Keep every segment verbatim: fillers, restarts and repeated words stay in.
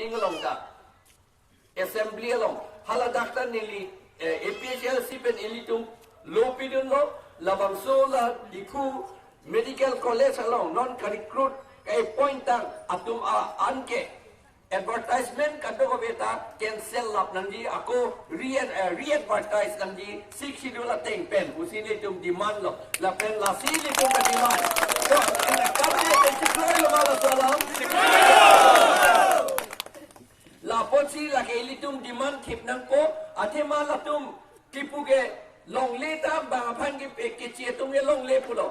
Inglong ta assembly along haladak ta neli, eh, A P H L C pen ilitum lo pidunlo, labangso la Diphu Medical College along non ka-recruit, ka-appoint tang atum a-an ke advertisement kadokave ta cancel lap nangji, ako re, eh, re-advertise nangji Sixth Schedule ateng pen pusi nelitum demand lo, lapen lasi nelitum ka-demand. So, kami ateng chiklo lo ma laso alam. Lapotsi lake ilitum demand thip nangpo, athema latum kipu ke longle ta bang aphan ke, keche atum ke longle pulo.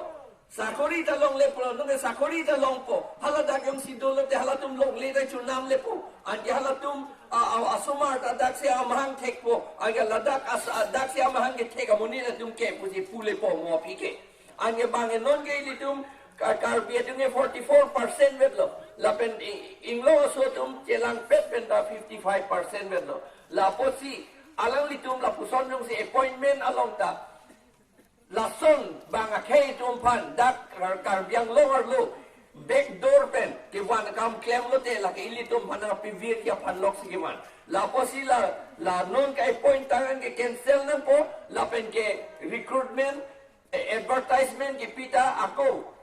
Sakori ta longle pulo, nonke sakori ta longpo. Haladak jongsi dolo te halatum longle ta chunam lepo. Anke halatum a, a, asomar ta daksi amahang thekpo. Anke ladak as, a, daksi amahang kethek amonit atum ke pusi pulepo mo aphi ke. Anke bang non ke ilitum Ka-, Karbi atum ke forty-four percent vetlo. Lapen i-, inglong aso atum chelangpet pen ta fifty-five percent vetlo. Lapotsi alanglitum lapuson jongsi appointment along ta lason bang akhei atum aphan dak Kar-, Karbi Anglong arlo backdoor pen kevan akam klemlote lake ilitum aphan nangpivirji aphan loksi kevan. Lapotsi la, la non ka-appoint tang an ke cancel nangpo, lapen ke recruitment, eh, advertisement kepi ta ako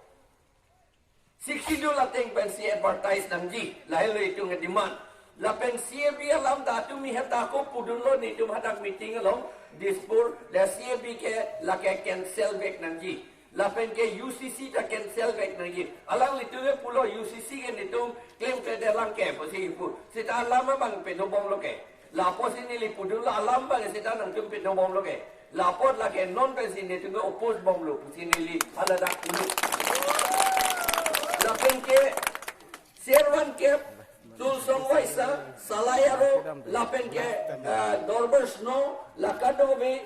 Sixth Schedule ateng pensi advertise nangji, lahelo itum demand. Lapen C A B alam ta atum ihem ta ako pudunlo nelitum hadak meeting along Dispur, la C A B ke lake cancel back nangji. Lapen ke U C C ta cancel back nangji. Alanglitum ke pulo U C C ke nelitum klemkledet lang ke pusi pu. Seta alam abang pedobomlo ke. Lapotsi neli pudunlo alam abang seta nangtum pedobomlo ke. Lapot lake non pensi nelitum ke oppose bomlo pusi neli haladak pulo. Lapen ke Servan Kep, Tulsong Waisa, Salai Aro, lapen ke, eh, Dorbar Sno, la kadokave